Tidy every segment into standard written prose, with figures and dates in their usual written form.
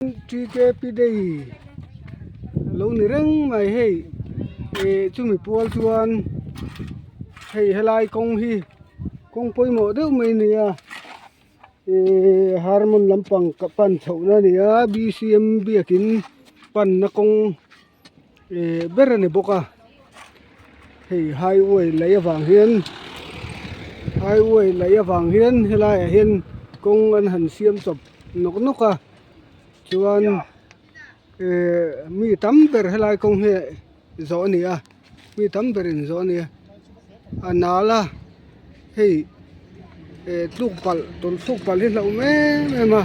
TKP day lo ni reng mai hei ih chumi pual chuan hei helai kawng hi kawng pawimawh deuh mai a ni a ih harmon lampang ka pan chhoh na a ni a bcm biakin panna kawng ih ber a ni bawk a hei highway lei avang hian highway lei avang hian helaiah hian kawng an han siam chawp nawk nawk a chuan eh mi tam ber helai kawng hi zawh a ni a mi tam berin zawh a ni a a nal a hei eh tluk palh tawlh thluk palh hi hlauh em em a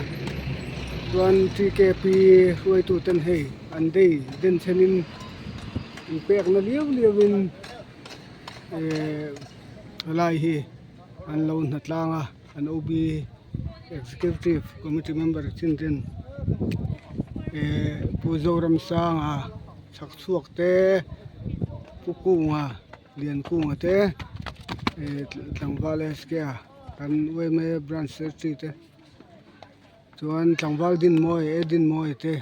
chuan TKP hruaitu ten hei an dei den chenin in pekna liau liau in eh helai hi an lo hnatlang a. An OB Executive Committee member chin ten eh Pu Zoramsanga chhak chhuak te Pu Kunga Liankunga te eh tlangval SK a kan yma branch secretary te chuan tlangval Dinmawia e Dinmawia te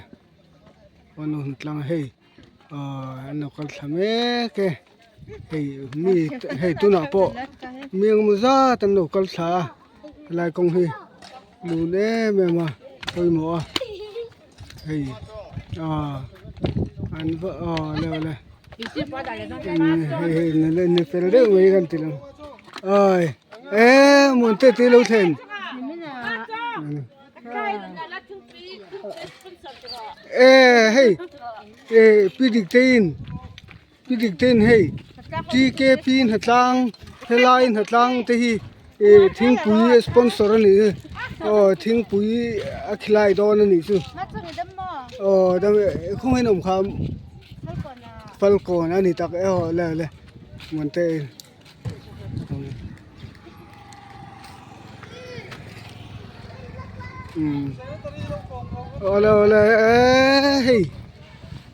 an rawn tlang a hei. Aw an lo kal thla mek e hei mi hei tunah pawh mi engemaw zat an lo kal thla a helai kawng hi lun em em a pawimawh a hei aw an va aw le le hei hei ni fel deuh mai kan ti lo awi e muante tui lo thlen. E hei e pi dik te in pi dik te in hei TKP hnatlang helai hnatlang te hi e thingpui sponsor a nih hi aw thingpui a khilai dawn a nih chu aw dam e khawngaih in awm kha falkawn a ni tak e aw le le muante. Awle awle hei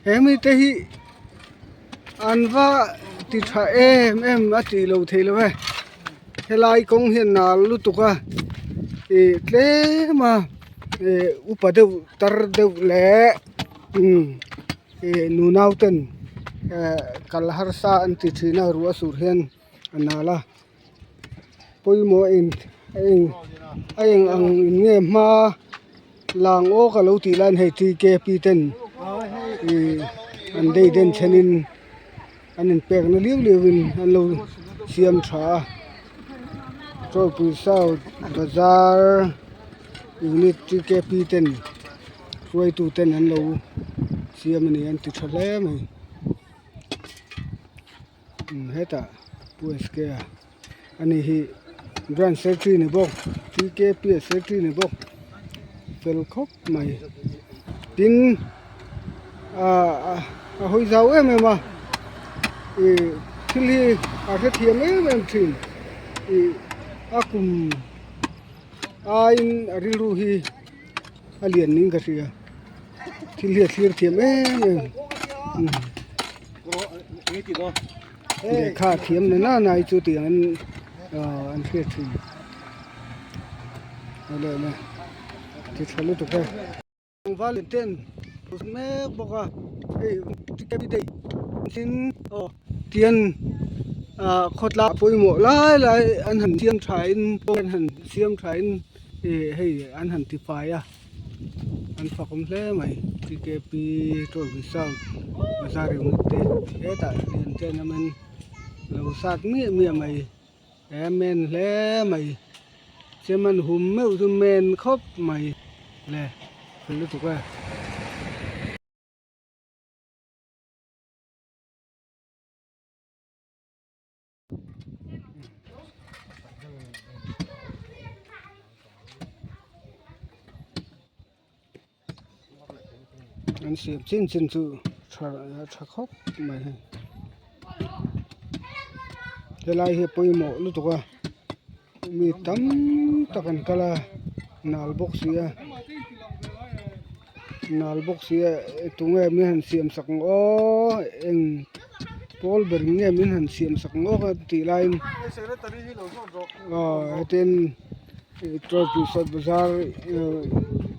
he mite hi an va ti tha em em a tih loh theih loh e helai kawng hian nal lutuk a ih tlem a ih upa deuh tar deuh leh umm ih nunau ten eh kal harsa an ti thin a ruah sur hian a nal a pawimawh eng eng a eng ang in nge hma lang awk a lo tih lai hei TKP ten ih an dei den then in an in pek na liu liu in an lo siam tha a chawlpui south bazar unit TKP ten hruaitu ten an lo siam a ni an ti tha hle mai. Hetah Pu SK a ani hi branch secretary ni bawk TKP secretary ni bawk fel khawp mai tin ah a hawi zau em em a ih thil hi a hrethiam em em thin ih a kum aiin a rilru hi a lian niin ka hria thil hi a thlir thiam em em. Lehkha a thiam na nana hi chu tiang an ahh an hriat thin awle awle ti tha lutuk e. Tlangval in ten mek bawk a hei tin aw tian ah khawtlai pawimawh lai lai an han siam tha in an han siam tha in ih hei an han ti fai a. An fakawm hle mai TKP Tawlhpui South bazar unit te hetah hian ten awm in lo sat miah miah mai he men hle mai chem an hum meuh chu men khawp mai le fel lutuk e. An siam chin chin chu tha tha khawp mai hei helai hi a pawimawh lutuk a mi tam tak an kal a nal bawk si a nal bawk si a tunge min han siam sak ang aw eng pawl ber in nge min han siam sak ang aw ka tih laiin aw hetian bazar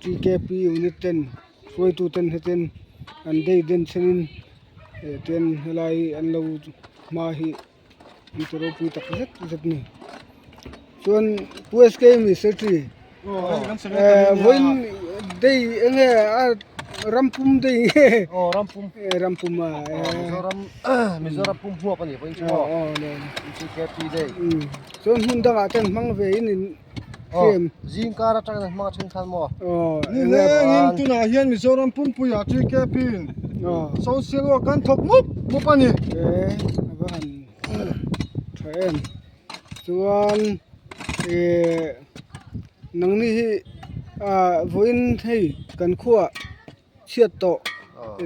TKP unit ten. hruaitu ten hetian an dei den chenin eh tian helai an lo hma hi an ti ropui tak zet zet a ni chuan pu SK Mistry eh vawiin dei eng nge a rampum dei nge rampum a Mizoram pum huap a ni vawiin chu maw KP day chuan hmun dangah ten hmang ve in in hriam zingkar atangin an hmang a then khan maw nilengin tunah hian Mizoram pumpuiah TKP in social work an thawk mup mup a ni a va han tha em chuan eh nangni hi ah vawiin hei kan khuaah chhiat tawh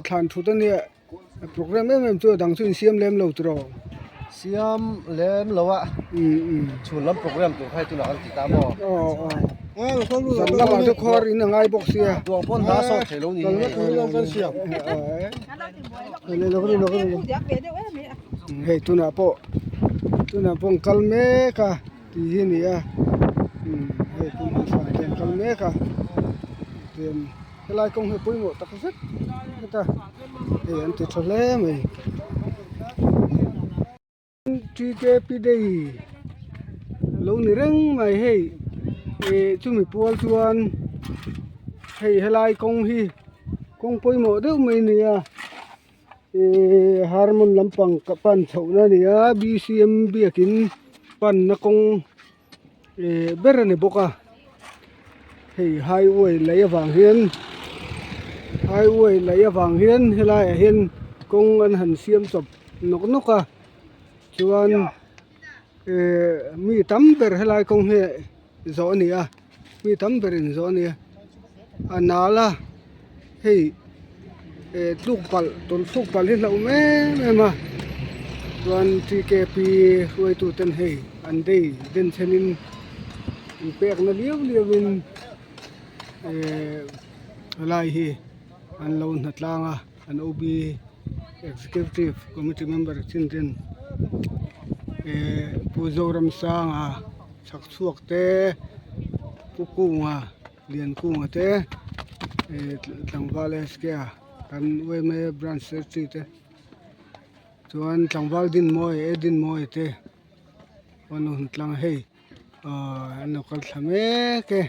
thlan thut a nia. Program em em chu a dang chu insiam lem lo tiraw? Siam lem lo a, chhun lam program tur kha hei tunah kan ti ta maw? Aw aw, zan lamah chu khuar in a ngai bawk sia. Duang pawn hna sawt thei lo ni hei. Hei tunah pawh tunah pawh an kal mek a tih hi a ni a, hei pu hmasa te an kal mek a tian. Helai kawng hi a pawimawh tak zet zet a hei an ti tha hle mai TKP day lo ni reng mai hei ih chumi pual chuan hei helai kawng hi kawng pawimawh deuh mai a ni a ih harmon lampang ka pan chhohna a ni a B_C_M biakin panna kawng. Ih ber a ni bawk a hei highway lei avang hian highway lei avang hian helaiah hian kawng an han siam chawp nawk nawk a chuan ih mi tam ber helai kawng hi zawh a ni a mi tam berin zawh a ni a a nal a hei eh tluk palh tawlh thluk palh hi hlauh em em a chuan TKP hruaitu ten hei an dei den chenin an pekna liau liau in eh helai hi an lo hna tlang a an OB executive committee member chin ten eh Pu Zoramsanga chhak chhuak te Pu Kunga. Liankunga te eh tlangval SK a kan yma branch secretary te chuan tlangval Dinmawia e Dinmawia te an rawn tlang a hei ahh an lo kal thla mek e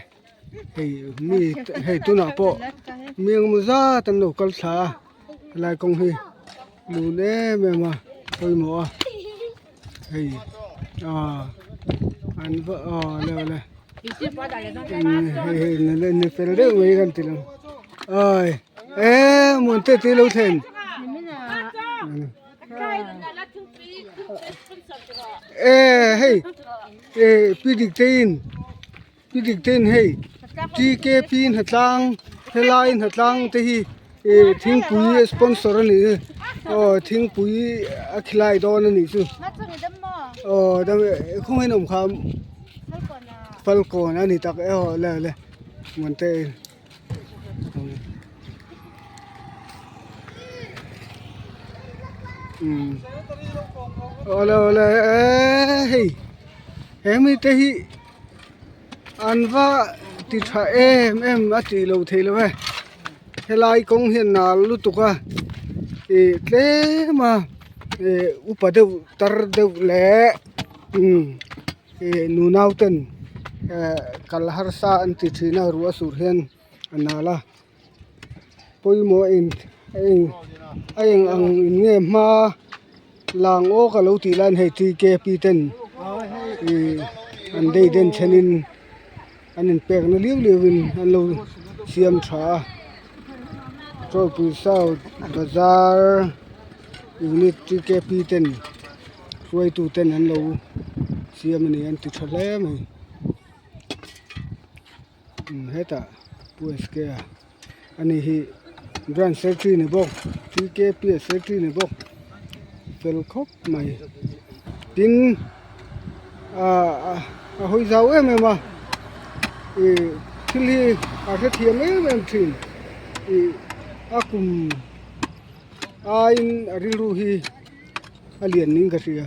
hei mi hei tunah pawh mi engemaw zat an lo kal thla a helai kawng hi lun em em a pawimawh a hei aaa an va aw le le hei hei ni fel deuh mai kan ti lo ai e muan te te lo thlen e hei e pi dik te in Pi dik te in hei TKP hnatlang helai hnatlang te hi ih thingpui sponsor a nih hi aw thingpui a khilai dawn a nih chu aw dam e khawngaih in awm kha falkawn a ni tak e aw le le muan te in. Awle awle hei he mite hi an va ti tha em em a tih loh theih loh e helai kawng hian nal lutuk a ih tlem a ih upa deuh tar deuh leh umm ih nunau ten eh kal harsa an ti thin a ruah sur hian a nal a pawimawh a in a eng a eng ang in nge hma lang awk a lo tih lai in hei TKP ten ih an dei den then in an in pek na liu liu in an lo siam tha a Chawlpui south bazar unit TKP ten hruaitu ten an lo siam a ni an ti tha hle mai. Hetah Pu SK a ani hi branch secretary ni bawk TKP a secretary ni bawk fel khawp mai tin ah a hawi zau em em a ih thil hi a hrethiam em em thin ih a kum aiin a rilru hi a lian niin ka hria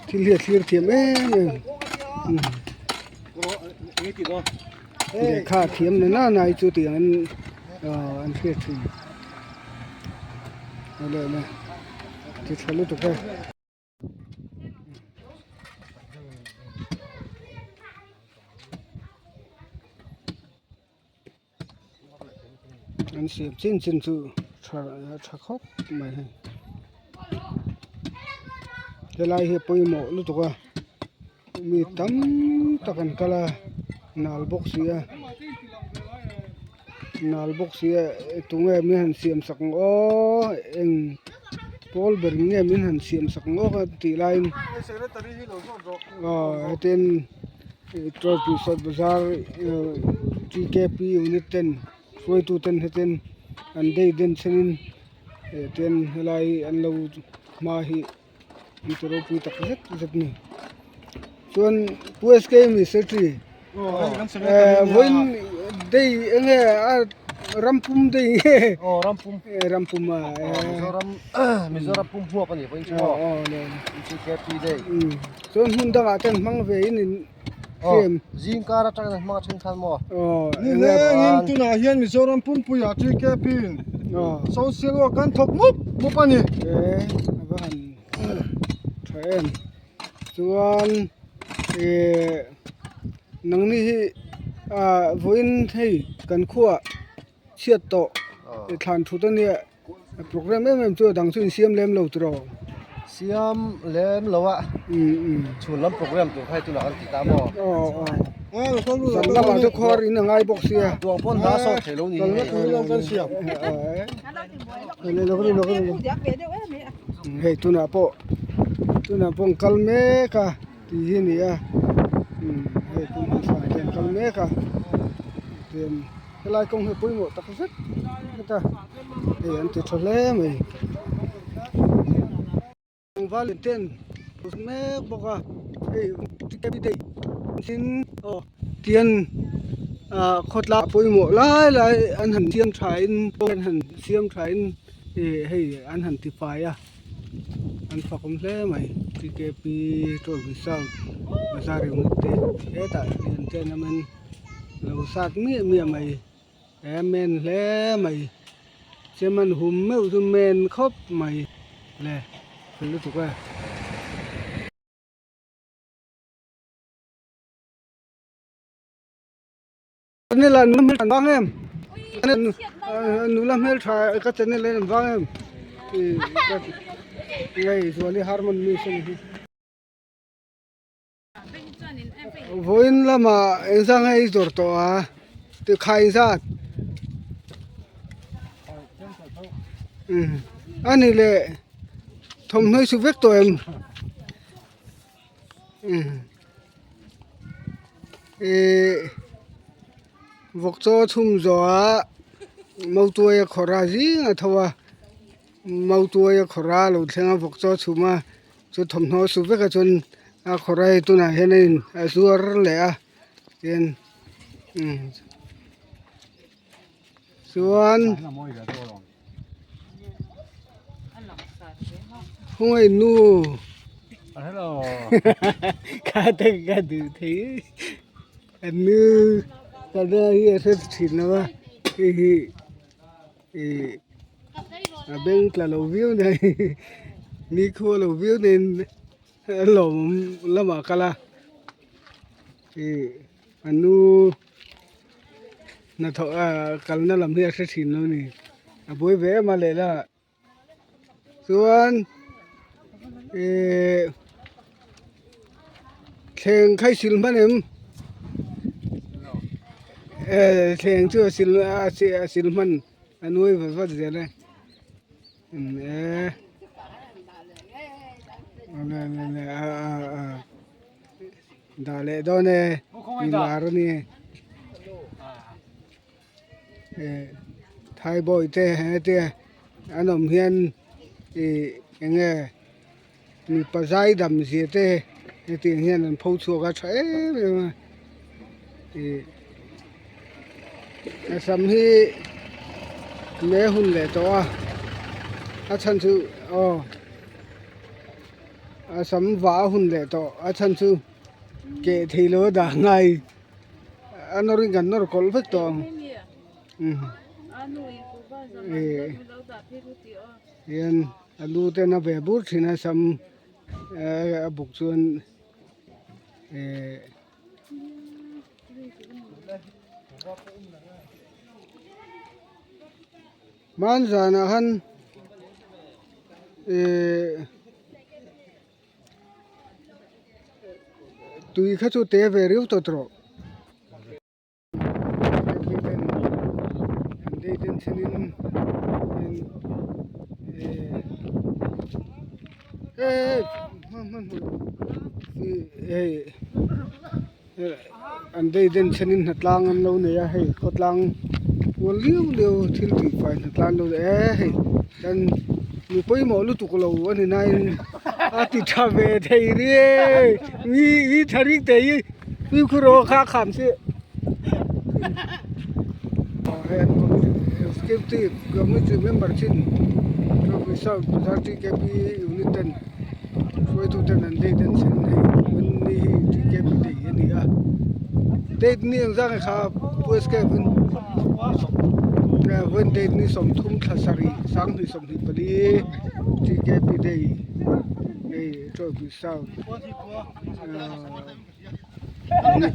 thil hi a thlir thiam em em. Lehkha thiam na nana hi chu tiang an. Aw an hriat thin. Awle awle ti tha lutuk e. An siam chin chin chu tha tha khawp mai hei helai hi a pawimawh lutuk a mi tam tak an kal a nal bawk si a nal bawk si a tunge min han siam sak ang aw eng pawl ber in nge min han siam sak ang aw ka tih laiin aw hetin trophy sawt bazar TKP unit ten hruaitu ten hetin an dei den chenin tian helai an lo hma hi. An ti ropui tak zet zet ni. Chuan Pu SK mi secretary vawiin day enge a rampum day nge aw rampum rampum a Mizoram Mizoram pum huap a ni vawiin chu aw aw TKP day chuan hmun dangah ten hmang ve in in hriam zingkar atangin an hmang a then khan maw ni lengin tunah hian Mizoram pumpuiah TKP in social work an thawk mup mup a ni e a va han tha em chuan eh nangni hi ah vawiin hei kan khuaah chhiat tawh thlan thut a nia. Program em em chu a dang chu insiam lem lo tiraw? Siam lem lo a, chhun lam program tur kha hei tunah kan ti ta maw? Aw aw, zan lamah chu khuar in a ngai bawk sia. Duang pawn hna sawt thei lo ni hei. Hei tunah pawh tunah pawh an kal mek a tih hi a ni a, hei pu hmasa te an kal mek a tian. Helai kawng hi a pawimawh tak zet zet a hei an ti tha hle mai tlangval ten mek bawk a hei tin aw tian ah khawtlai pawimawh lai lai an han siam tha in an han siam tha in ih hei an han ti fai a an fakawm hle mai TKP tawlhpui south bazar ringawt te hetah hian ten awmin. Lo sat miah miah mai he men hle mai chem an hum meuh chu men khawp mai le fel lutuk e. Channel ah nula hmeltha an vang em nula hmeltha ka channel ah an vang em ngei zuali harmon news a ni hi. Vawiin lamah engzah nge i zawrh tawh a tikhai zat a ni leh thawmhnaw i su vek tawh em ihh vawk chaw chhum zawh ah mautuai a khawrh a zing a tho a mautuai a khawrh a lo thleng a vawk chaw chhum a. Chu thawmhnaw su vek a chuan a khawrh a hei tunah hian a in a zuar leh a tin umm chuan khawngaih nu kha te ka duh thei an nu ka na hi a hre thin lo a hei hi. Ih a beng tla lo viau nei ni khua lo viau nen a lawmawm lamah a kal a ih a nu hnathawh ah kalna lam hi a hre thin lo a ni a buai ve em a lehlamah chuan ih thleng kha i sil hman em eh thleng chu a sil a sil hman a nuai vat vat zel e eh dah leh dawn e lar a ni eh thaibawi te hete an awm hian ih eng nge. Mipa zai dam zia te hetiang hian an pho chhuak a tha em em a ih a sam hi me hun leh tawh a a chhan chu aw a sam vah a hun leh tawh a chhan chu keh thei lo a dah ngai a nawr in kan nawr kawlh vek tawh ang. Ih hian a lu ten a ve bur thin a sam a buk chuan ih hmanzanah han ih tui kha chu te ve riau tawh tawh. An day den thenin hnatlang an lo nei a hei khawtlang kual liau liau thil tih fai hnatlang an lo nei a hei chuan mi pawimawh lutuk lo a ni nain a ti tha ve thei riai mi mi tha rik te hi fimkhur rawh kha kham se executive committee member chin TKP unit ten hruaitu ten an date an chhin hei ni hi TKP day a ni a date ni ang zang kha pu SK hun hun date ni sawmthum thla sarih sanghnih sawmhnih pali TKP day hei trophy south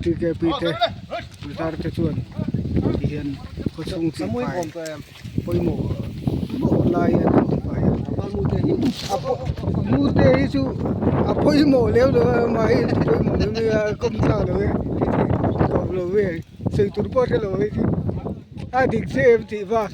TKP te bazar te chuan tihian khawchhung chi fai pawimawh lai an ti fai a mute hi chu a pawimawh lem lo a mahni a pawimawh lem lo a kawm tlak lo e kawm lo e sawi tur pawh a hre lo hei chu a dik che em tih bak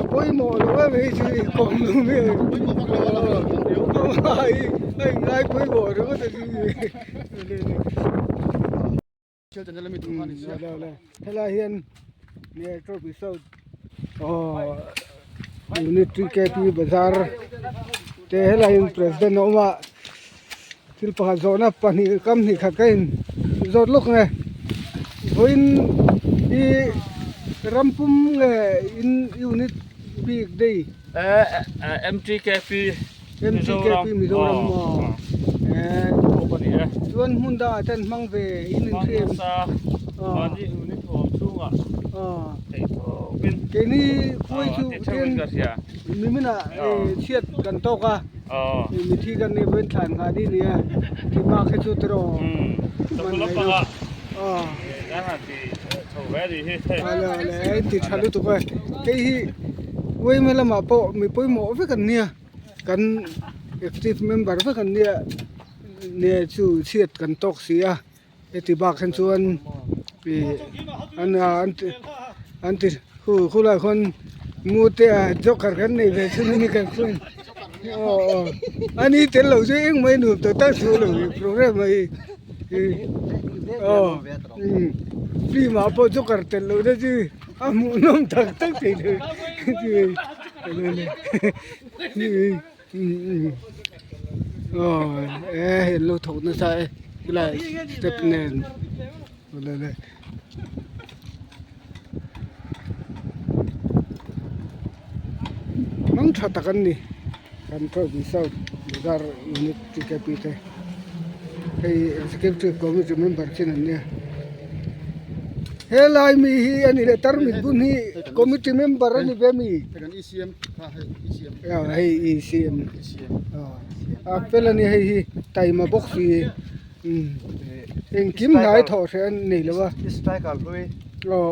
A pawimawh lo em hei chu i kawm lo nge a inlai pawimawh ringawt a ni helai hian trophy south aw unit TKP bazar te helai hian president a awm a thil pakhat zawhna pahnih kam hnih khat ka in zawt lawk nge vawiin hi rampum nge in unit bik day MTKP MTKP Mizoram maw chuan hmun dangah te an hmang ve in inhriat mahni unit awm chhungah theih tawpin keini khuai chu niminah chhiat kan tawk a mithi kan nih pawhin thlan nghah ni nia tih bak hi chu tiraw a inti tha lutuk a hei hi uaima lamah pawh mi pawimawh vek an nia kan active member vek an nia nia chu chhiat kan tawk si a heti bak hian chuan ih an an ti khu khulaiah khuan mute ah joker kan nei ve thung a ni kan khuan aw aw ani tel lo chu engmah i nuam tawh tak chu lo program a hi aw film ah pawh joker tel loh na chu a hmuhnawm tak tak thei lo aw e hei an lo thawk nasa e helai step nen hmang tha tak an ni kan trophy south bazar unit TKP te hei executive committee member chin an nia helai mi hi a ni leh tarmit bun hi committee member a ni ve mi hei ECM a fel a ni hei hi taima bawk si engkim hnai thawh hreh a nei lo a aw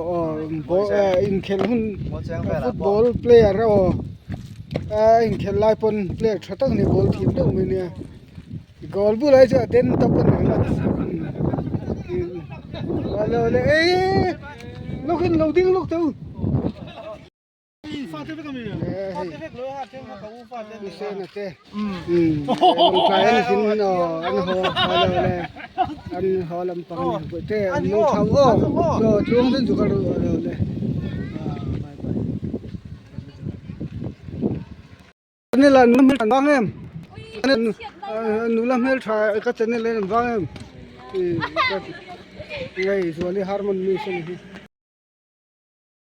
aw inkhelh hun football player aw a inkhelh lai pawn player tha tak a ni ball thiam deuh mai ania goal bulah hi chuan a den tawp a ni lawkin lo ding lawk teh u. Nula hmeltha ka channel en vang em ngei zuali harmon news a ni hi.